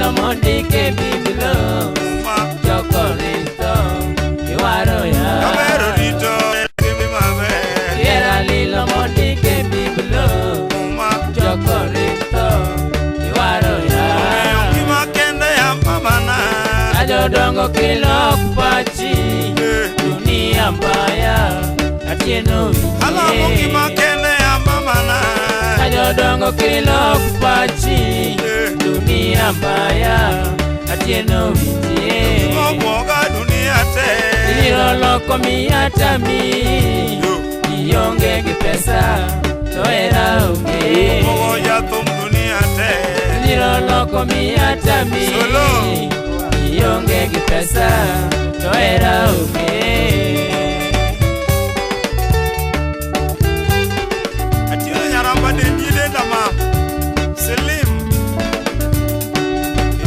lilo mondike biblos Jokoristo iwaro ya Kabero rito timbe maber Kiera lilo mondike biblos Jokoristo iwaro ya Omiyo ngima kende ya mamana Kajodongo kilok pachi Dunia mbaya Atieno Alamo ngima winje kende ya mamana Kajodongo kilok pachi Dunia mbaya Atieno winje Mobwoga dunia te Ibiro loko miya tami Ionge gi pesa to hera onge Mogo jathum dunia te Ibiro loko miya tami Solo. Ionge gi pesa to hera onge Atieno nyaramba dendi denda ma Selim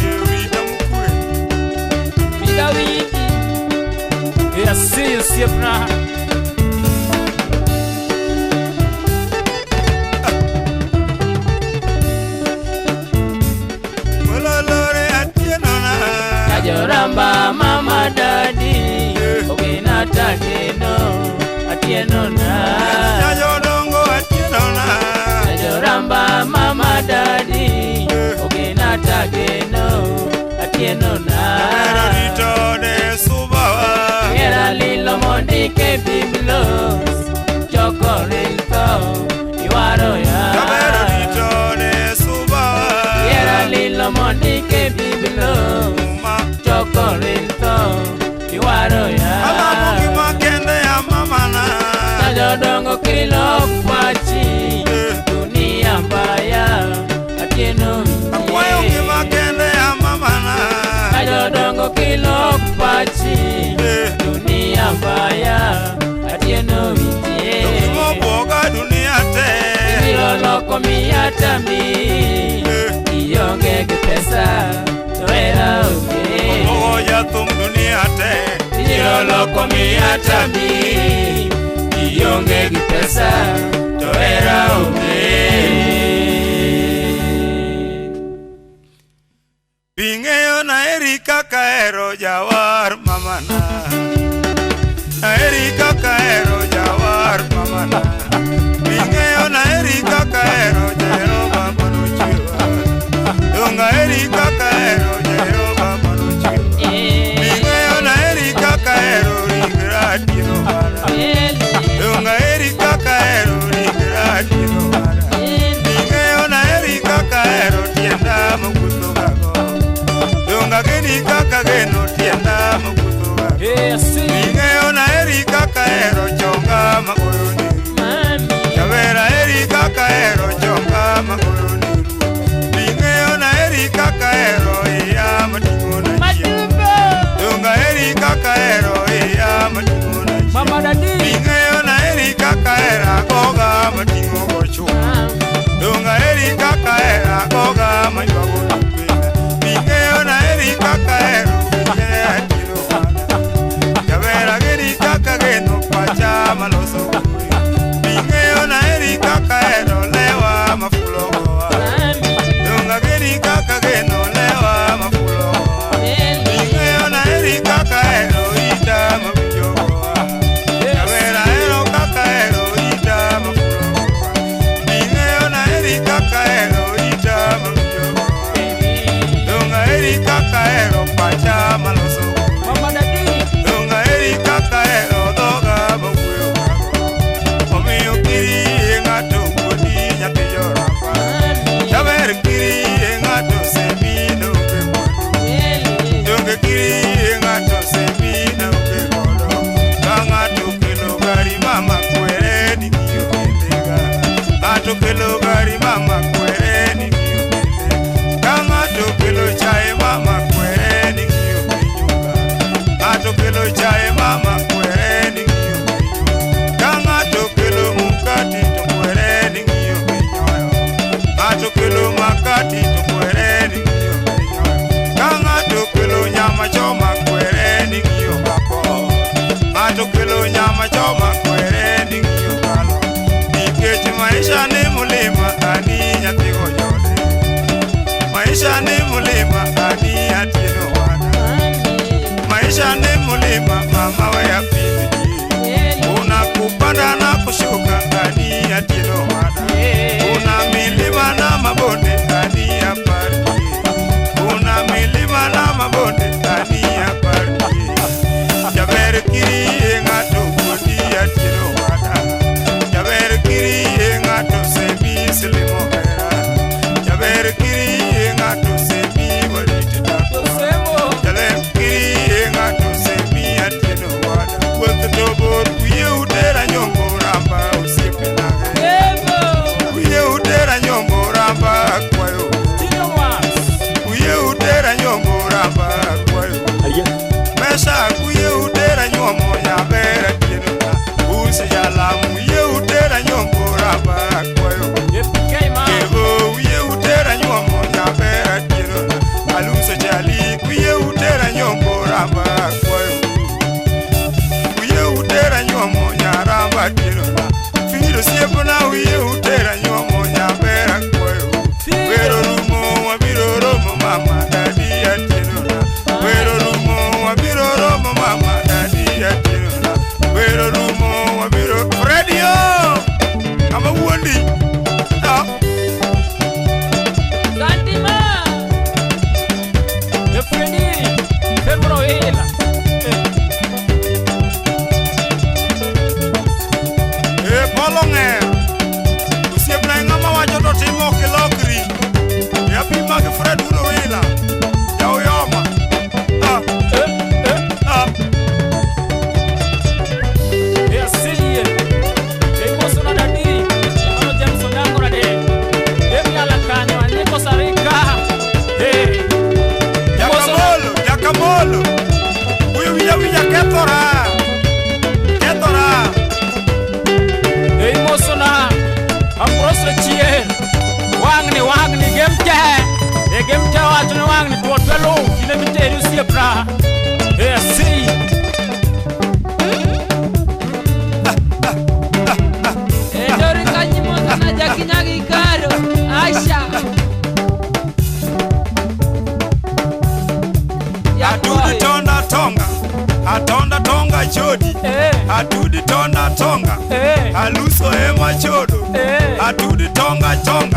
Erita mukwe Mida wiki Yasi osiepna. Ololore Atieno na Kajoramba mama dadi Ogena tageno Atieno na Nyajodongo Atieno na Kajoramba mama dadi Ogena tageno Atieno na Ero rito de subawa Kiera lilo mondike biblos Jokorinto iwaro ya Kabero rito de subawa Kiera lilo mondike biblos Ma Jokorinto iwaro ya Alamo ngima kende ya mamana Kajodongo kilok pachi Dunia mbaya Atieno Akwayo ngima kende ya mamana Kajodongo kilok pachi Dunia mbaya Atieno winje Mobwoga dunia te Ibiro loko miya tami Ionge gi pesa to hera onge Mogo jathum dunia te Ibiro loko miya tami Ionge gi pesa to hera onge Bing'eyo naeri kaka hero jawar mamana Naeri kaka hero jawar mamana Bing'eyo naeri kaka hero Jehova manochiwa Donga eri kaka hero Jehova manochiwa Bing'eyo naeri kaka hero ringra Atieno mara Donga eri kaka hero ringra Atieno mara Bing'eyo naeri kaka hero tienda mogutho gago Donga geni kaka geno tienda mogutho gago Yasi. Bing'eyo naeri kaka hero chonga magoyo neru Jawera eri kaka hero chonga magoyo neru Bing'eyo naeri kaka hero iya mating'o na chiemo Donga eri kaka hero iya mating'o na chiemo Mama dadi. Bing'eyo naeri kaka hero agoga mating'o go chuma Donga eri kaka hero agoga maywago dupena Bing'eyo naeri kaka hero winje Atieno mana Jawera geni kaka geno pacha maloso kwe Bing'eyo naeri kaka hero lewa mafulo goa Irwako shuka ani atieno wada. Kuna milima na mabonde ani aparie. Kuna milima na mabonde ani aparie. Jaber kiri ng'ato wuondi atieno wada. Jaber kiri ng'ato semi silimo hera. Jaber kiri ng'ato semi warit dhako. Jaber kiri ng'ato semi atieno wada. Wuoth to bor wiye utera nyombo ramba osiepena. Wiye utera nyombo ramba akwayo. Wiye utera nyombo ramba akwayo. Mesha wiye utera nyombo nyaber atieno na. Use jalam wiye utera nyombo ramba akwayo. Kevo wiye utera nyombo nyaber atieno na. Aluso jali wiye utera nyombo ramba akwayo. Wiye utera nyombo nyaramba atieno na. Fido siepona wiye utera nyombo nyaber akwayo. Wero rumo wabiro romo mama dadi atieno na. Wero rumo wabiro romo mama dadi atieno na. Wero rumo wabiro Radio kama wuondi. Ah. Santima. E Polo ng'er. Osiepna ng'ama wacho to timo ok ilokri. E apima gi Fred Wuod Owila. Ja Uyoma. Ah. Ah. Jakamolo, Jakamolo. Uyo winja winja kethora. Kethora. Wangni gemte e gemte wacho ni wangni tuo twelo kinde miteri osiepna e si E dori kanyimoso na jakinyagi karo. Aisha. Atudi tonda tonga. Atonda tonga chodi. Atudi tonda tonga. Aluso ema chodo. Atudi tonga tonga.